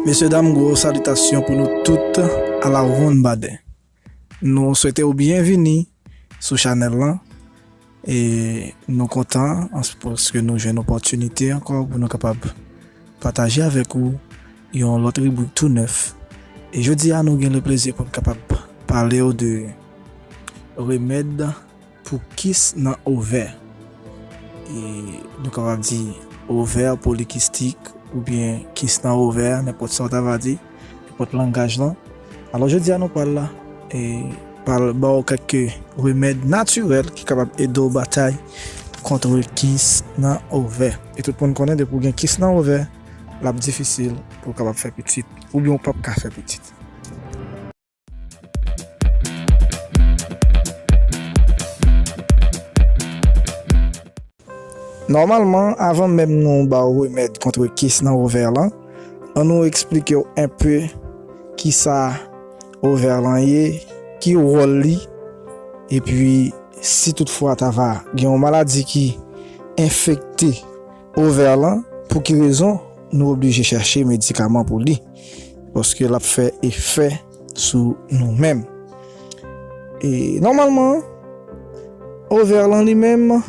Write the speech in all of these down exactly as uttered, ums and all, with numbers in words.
Mesye dam, gwo salitasyon pou nou tout a la ronn baden. Nou swete w byenvini sou chanèl lan. E nou kontan ans-, paske nou jwenn opòtinite ankò pou nou kapab pataje avèk ou yon lòt ribrik tou nèf. E jodi a, nou gen le plezi pou n kapab pale w de remèd pou kis nan ovè. E nou kapab di ovè polikistik oubyen kis nan ovè, nenpòt sa w ta va di, nenpòt langaj lan. Alò, jodi a, nou pral la, e, pral ba w kèk remèd natirèl ki kapab ede w batay kont kis nan ovè. E tout moun konnen, depi w gen kis nan ovè, l ap difisil pou w kapab fè pitit, oubyen w p ap ka fè pitit. Nòmalman, avan menm nou ba w remèd kont kis nan ovè lan, ann nou eksplike w enpe kisa ovè lan ye, ki wòl li, epi si toutfwa ta va gen yon maladi ki enfekte ovè lan, pou ki rezon nou oblije chèche medikaman pou li, paske l ap fè efè sou nou menm. E nòmalman, ovè lan li menm,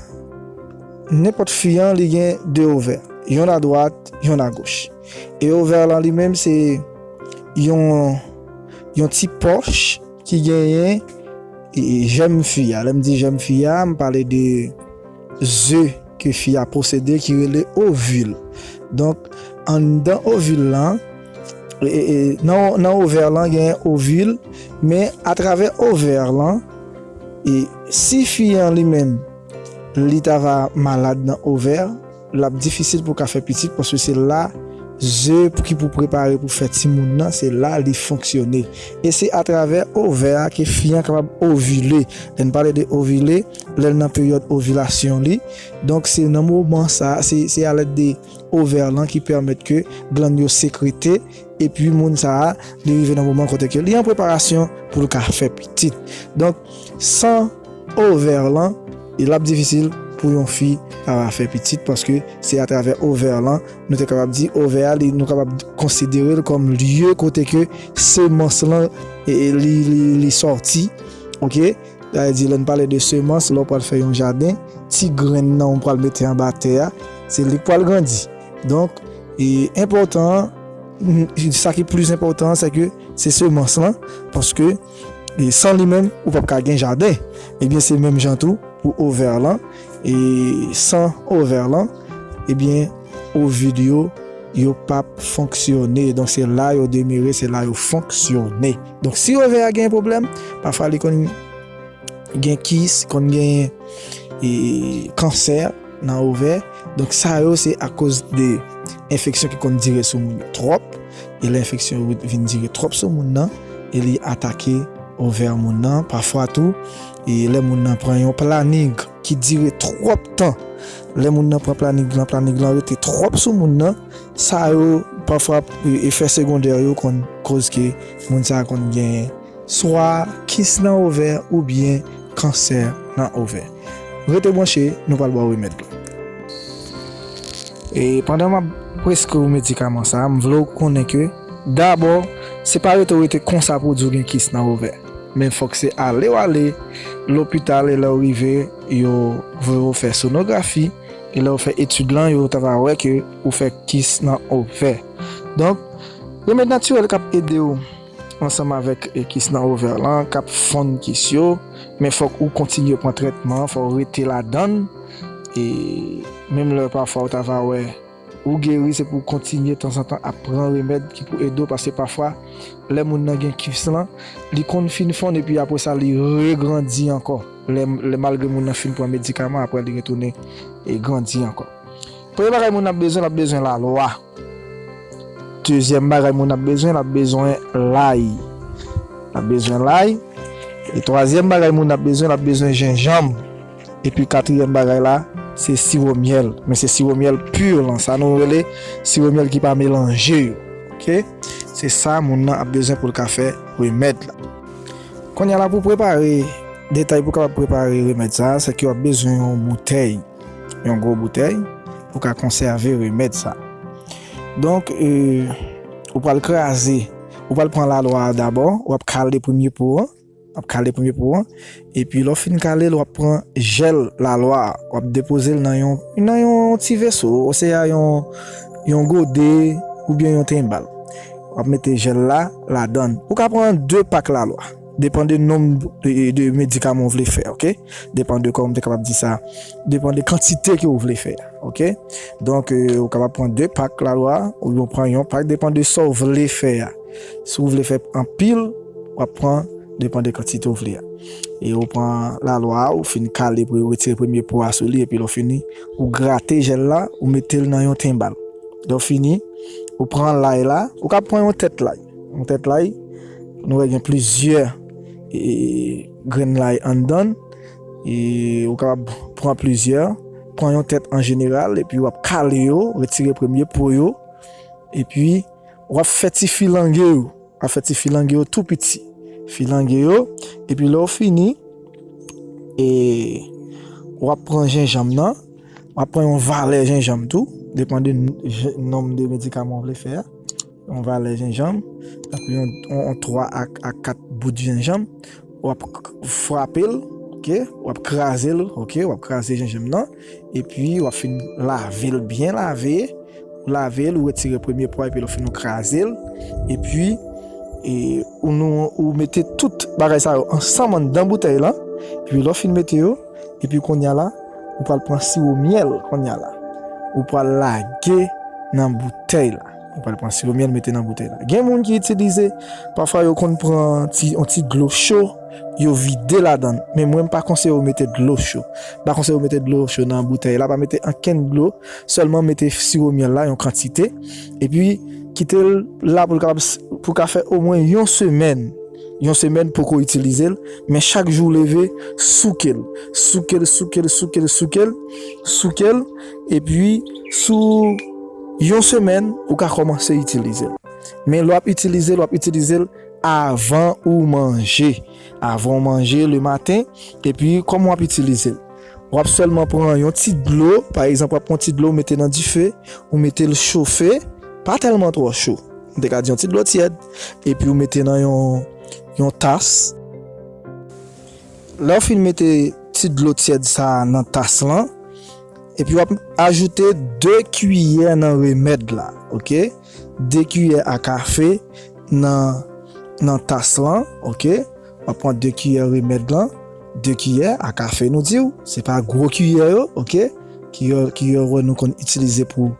nenpòt fi an, li gen de ovè, yonn adwat, yonn agoch. E ovè lan li menm, se yon, yon ti pòch ki genyen, e, jèm fi a. Lè m di jèm fi a, m pale de ze ke fi a posede ki rele ovil. Donk, anndan ovil lan, e, e, e, nan, nan ovè lan gen ovil, men atravè ovè lan, e si fi an li menm, li ta va malad nan ovè, l ap difisil pou l ka fè pitit, paske se la ze pou ki pou prepare pou fè timoun nan, se la li fonksyone. E se atravè ovè a ke fi an kapab ovile. Lè n pale de ovile, lè l nan peryòd ovilasyon li. Donk, se nan moman sa, se, se alèd de ovè lan ki pèmèt ke glann yo sekrete, epi moun sa a, li rive nan moman kote ke li an preparasyon pou l ka fè pitit. Donk, san ovè lan, e l ap difisil pou yon fi ta va fè pitit, paske se atravè ovè lan, nou te kapab di ovè a, li, nou kapab konsidere l kòm lye kote ke semans lan, e, e, li, li, li sòti, oke? Sa vle di, lè n pale de semans, lè w pral fè yon jaden, ti grenn nan ou pral mete anba tè a, se li k pral grandi. Donk, e enpòtan an, sa ki plis enpòtan an, se ke se semans lan, paske, e san li menm, ou p ap ka gen jaden. Ebyen, se menm jan tou pou ovè lan, e san ovè lan, ebyen, ovil yo, yo p ap fonksyone. Donk, se la yo demere, se la yo fonksyone. Donk, si ovè a gen pwoblèm, pafwa li konn gen kis, konn gen, e, kansè nan ovè. Donk, sa yo se akoz de enfeksyon ki konn dire sou moun yo twòp. E lè enfeksyon yo vin dire twòp sou moun nan, e li atake ovè moun nan. Pafwa tou, e lè moun nan pran yon planig ki dire twòp tan, lè moun nan pran planig lan, planig lan rete twòp sou moun nan, sa yo pafwa, e, efè segondè yo konn koz ke moun sa a konn gen swa kis nan ovè oubyen kansè nan ovè. Rete branche, nou pral ba w remèd lan. E pandan m ap preskri w medikaman sa a, m vle w konnen ke, dabò, se pa rete w rete konsa pou w di w gen kis nan ovè. Men fòk se ale w ale lopital, e lè w rive, yo voye w fè sonografi, e lè w fè etid lan, yo ta va wè ke ou fè kis nan ovè. Donk, remèd natirèl k ap ede w ansanm avèk, e, kis nan ovè lan, k ap fonn kis yo, men fòk ou kontinye pran trètman an, fò w rete ladan l. E menm lè pafwa ou ta va wè ou geri, se pou w kontinye tanzantan ap pran remèd ki pou ede w, paske pafwa, lè moun nan gen kis lan, li konn fin fonn, epi apre sa, li regrandi ankò. Lè, lè malgre moun nan fin pran medikaman, apre li retounen e grandi ankò. Premye bagay moun nan ap bezwen, l ap bezwen lalwa. Dezyèm bagay moun nan ap bezwen, l ap bezwen lay. L ap bezwen lay. E twazyèm bagay moun nan ap bezwen, l ap bezwen jenjanm. Epi katriyèm bagay la, se siwo myèl. Men se siwo myèl pi lan, sa nou rele siwo myèl ki pa melanje yo. Oke? Se sa moun nan ap bezwen pou l ka fè remèd la. Kounye a la, pou prepare, detay pou kapab prepare remèd sa, se ke w ap bezwen yon boutèy, yon gwo boutèy, pou ka konsève remèd sa. Donk, e, ou pral kraze, ou pral pran lalwa a dabò, w ap kale premye po an, w ap kale premye po an, epi lè w fin kale l, w ap pran jèl lalwa a, w ap depoze l nan yon, nan yon ti veso, osea yon, yon gode oubyen yon tenbal. W ap mete jèl la ladan l. Ou ka pran de pak lalwa, depann de nonb de, de medikaman w vle fè, oke? Depann de, kòman m te kapab di sa, depann de kantite ke w vle fè a, oke? Donk, euh, ou kapab pran de pak lalwa, oubyen w pran yon pak, depann de sa w vle fè a. Si w vle fè anpil, w ap pran, depann de kantite w vle a. E ou pran lalwa a, ou fin kale pou retire premye po a sou li, epi lè w fini, ou grate jèl la, ou mete l nan yon tenbal. Lè w fini, ou pran lay la, ou ka pran yon tèt lay. Yon tèt lay, nou wè gen plizyè, e, grenn lay anndan l. E ou kapab pran plizyè, pran yon tèt an jeneral, epi w ap kale yo, retire premye po yo, epi w ap fè ti filange yo, w ap fè ti filange yo tou piti. Filange yo, epi lè w fini, e w ap pran jenjanm nan, w ap pran yon valè jenjanm tou, depann de n-, je-, nonb de medikaman w vle fè a. Yon valè jenjanm, tankou yon, yon, yon twa a, a kat bout jenjanm, w ap k-, frape l, oke, w ap kraze l, oke, w ap kraze jenjanm nan, epi w ap fin lave l byen lave, ou lave l, ou retire premye po a, epi lè w fin ou kraze l, epi, e, ou nou, ou mete tout bagay sa yo ansanm anndan boutèy lan, epi lè w fin mete yo, epi kounye a la, ou pral pran siwo myèl kounye a la. Ou pral lage nan boutèy la. Ou pral pran siwo myèl, mete nan boutèy la. Gen moun ki itilize, pafwa yo konn pran ti, yon ti dlo cho, yo vide ladan l. Men mwen, m pa konseye w mete dlo cho. M pa konseye w mete dlo cho nan boutèy la. Pa mete ankenn dlo. Sèlman mete siwo myèl la, yon kantite. Epi, kite l la pou l kapab s-, pou ka fè omwen yon semèn. Yon semèn poko itilize l, men chak jou w leve, souke l. Souke l, souke l, souke l, souke l, souke l. Epi, sou yon semèn, ou ka kòmanse itilize l. Men lè w ap itilize l, w ap itilize l avan ou manje. Avan w manje le maten, epi kòman w ap itilize l? W ap sèlman pran yon ti dlo, pa egzanp, w ap pran yon ti dlo, w mete nan dife, ou mete l chofe, pa tèlman twò cho. M te ka di yon ti dlo tyèd, epi w mete nan yon, yon tas. Lè w fin mete ti dlo tyèd sa a nan tas lan, epi w ap ajoute de kiyè nan remèd la, oke? De kiyè a kafe nan, nan tas lan, oke? W ap pran de kiyè remèd lan, de kiyè a kafe nou di w, se pa gwo kiyè yo, oke? Kiyè, kiyè wè nou konn itilize pou,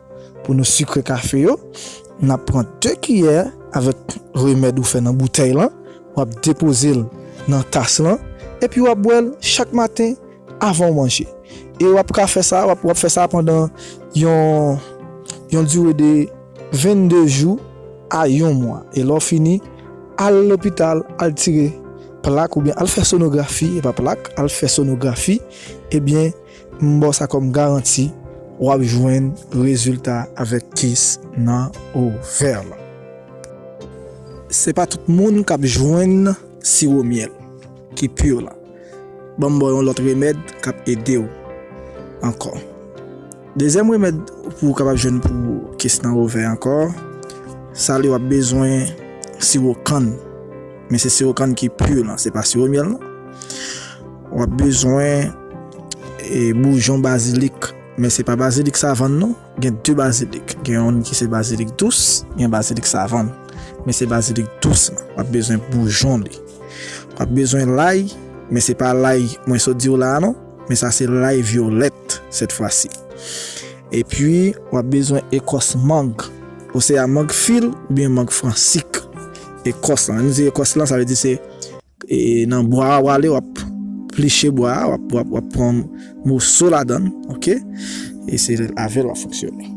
pou nou sikre kafe yo. N ap pran de kiyè avèk remèd ou fè nan boutèy lan, w ap depoze l nan tas lan, epi w ap bwè l chak maten avan w manje. E w ap ka fè sa, w ap, w ap fè sa pandan yon, yon dire de vennde jou a yon mwa. E lè w fini, al lopital, al tire plak oubyen al fè sonografi, e pa plak, al fè sonografi, ebyen, m ba w sa kòm garanti, w ap jwenn rezilta avèk kis nan ovè lan. Se pa tout moun k ap jwenn siwo myèl ki pi lan. Ban m ba w yon lòt remèd k ap ede w ankò. Dezyèm remèd pou w kapab jwenn pou kis nan ovè ankò, sa li w ap bezwen siwo kann. Men se siwo kann ki pi lan, se pa siwo myèl non. W ap bezwen, e, boujon bazilik. Men se pa bazilik savann non. Gen de bazilik. Gen youn ki se bazilik dous, gen bazilik savann. Men se bazilik dous lan. W ap bezwen boujon li. W ap bezwen lay, men se pa lay mwen sot di w la a non. Men sa se lay vyolèt, sèt fwa si. Epi, w ap bezwen ekòs mang. Osea mang fil oubyen mang fransik. Ekòs lan. Lè nou di ekòs lan, sa vle di se, e, nan bwa a w ale, w ap pliche bwa a, w ap, w ap, w ap pran moso ladan l, oke? E se avè l w ap fonksyone.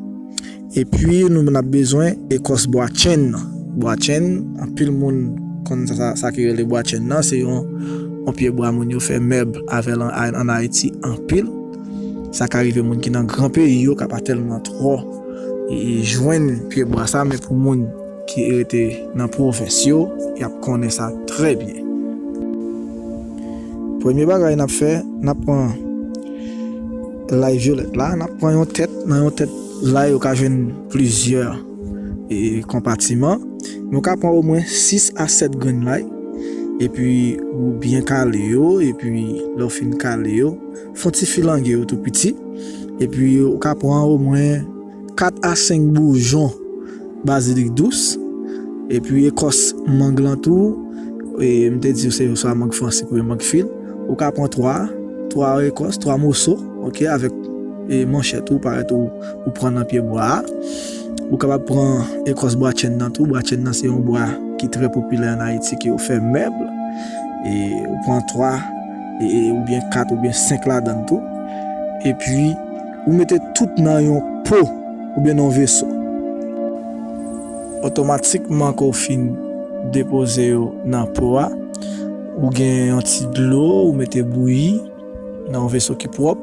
Epi, nou, n ap bezwen ekòs bwa tjenn nan. Bwa tjenn, anpil moun konn sa, sa, sa ki rele bwa tjenn nan, se yon, yon pye bwa moun yo fè mèb avè l an, ann Ayiti anpil. Sa ka rive moun ki nan gran peyi yo ka pa tèlman twò, e, jwenn pye bwa sa, men pou moun ki rete nan pwovens yo, y ap konnen sa trè byen. Premye bagay n ap fè, n ap pran lay vyolèt la, n ap pran yon tèt, nan yon tèt lay ou ka jwenn plizyè e, konpatiman. Men ou ka pran omwen sis a sèt grenn lay, epi ou byen kale yo, epi lè w fin kale yo, fè yon ti filange yo tou piti, epi ou ka pran omwen kat a senk boujon bazilik dous, epi ekòs mang lan tou, e, m te di w se swa mang fransik oubyen mang fil. Ou ka pran twa, twa ekòs, twa moso, oke, avèk, e, manchèt ou, parèt ou, ou pran nan pye bwa a. Ou kapab pran ekòs bwa tchèn nan tou. Bwa tchèn nan se yon bwa ki trè popilè ann Ayiti, ke yo fè mèb. E ou pran twa, e, e, oubyen kat, oubyen senk ladan l tou. Epi, ou mete tout nan yon po oubyen nan yon veso. Otomatikman ke w fin depoze yo nan po a, ou gen yon ti dlo, ou mete bouyi nan yon veso ki pwòp,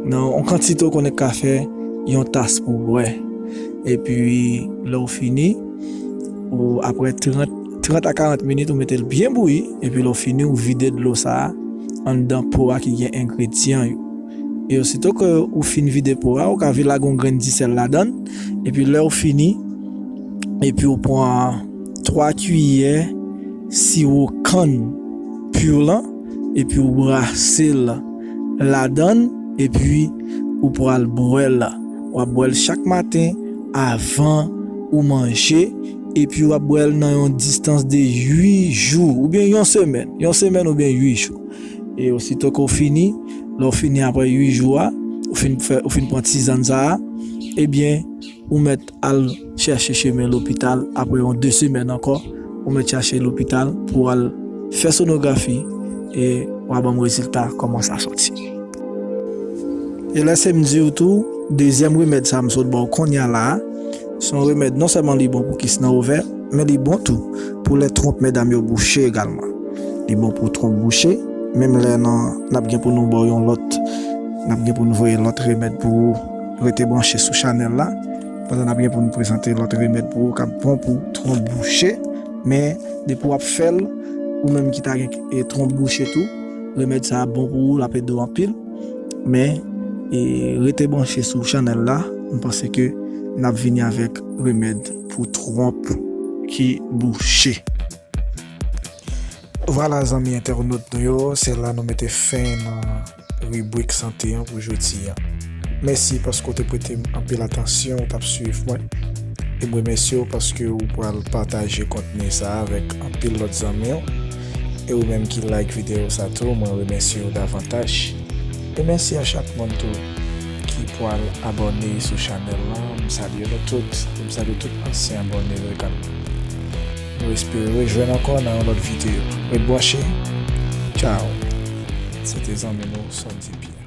nan yon kantite w konnen k ka fè yon tas pou w bwè. Epi, lè w fini, ou, apre trant, trant a karant minit, ou mete l byen bouyi, epi lè w fini, ou vide dlo sa a anndan po a ki gen engredyan yo. E osito ke ou fin vide po a, ou ka vin lage yon grenn disèl ladan l, epi lè w fini, epi ou pran twa kiyè siwo kann pur lan, epi ou brase l ladan l, epi ou pral bwè l. W ap bwè l chak maten avan ou manje, epi w ap bwè l nan yon distans de uit jou, oubyen yon semèn, yon semèn oubyen uit jou. E osito ke w fini, lè w fini apre uit jou a, ou fin fè, ou fin pran tizann sa a, ebyen, ou mèt al chèche chemen lopital apre yon de semèn ankò, ou mèt chache lopital pou w al fè sonografi e w a ban m rezilta kòman sa soti. E lèse m di w tou, dezyèm remèd sa a m sot ba w kounye a la a, se yon remèd non sèlman li bon pou kis nan ovè, men li bon tou pou lè twonp medam yo bouche egalman. Li bon pou twonp bouche, menm lè nan, n ap gen pou nou ba w yon lòt, n ap gen pou nou voye lòt remèd pou ou. Rete branche sou chanèl la, pandan n ap gen pou nou prezante lòt remèd pou ou k ap bon pou twonp bouche, men depi w ap fè l, ou menm ki ta gen, e, twonp bouche tou, remèd sa a bon pou ou, l ap ede w anpil. Men, e, rete branche sou chanèl la, m panse ke n ap vini avèk remèd pou twonp ki bouche. Vwala, zanmi entènot nou yo, se la nou mete fen nan ribrik sante an pou jodi a. Mèsi paske w te prete m anpil atansyon, w t ap swiv mwen. E m remèsye w paske w pral pataje kontni sa a avèk anpil lòt zanmi w. E ou menm ki like videyo sa tou, mwen remèsye w davantaj. E mèsi a chak moun tou ki pral abòne sou chanèl lan. M salye nou tout. M salye tout ansyen abòne yo egalman. Nou espere rejwenn ankò nan yon lòt videyo. Ret branche. Tchao. Se te zanmi nou, Sondy Pierre.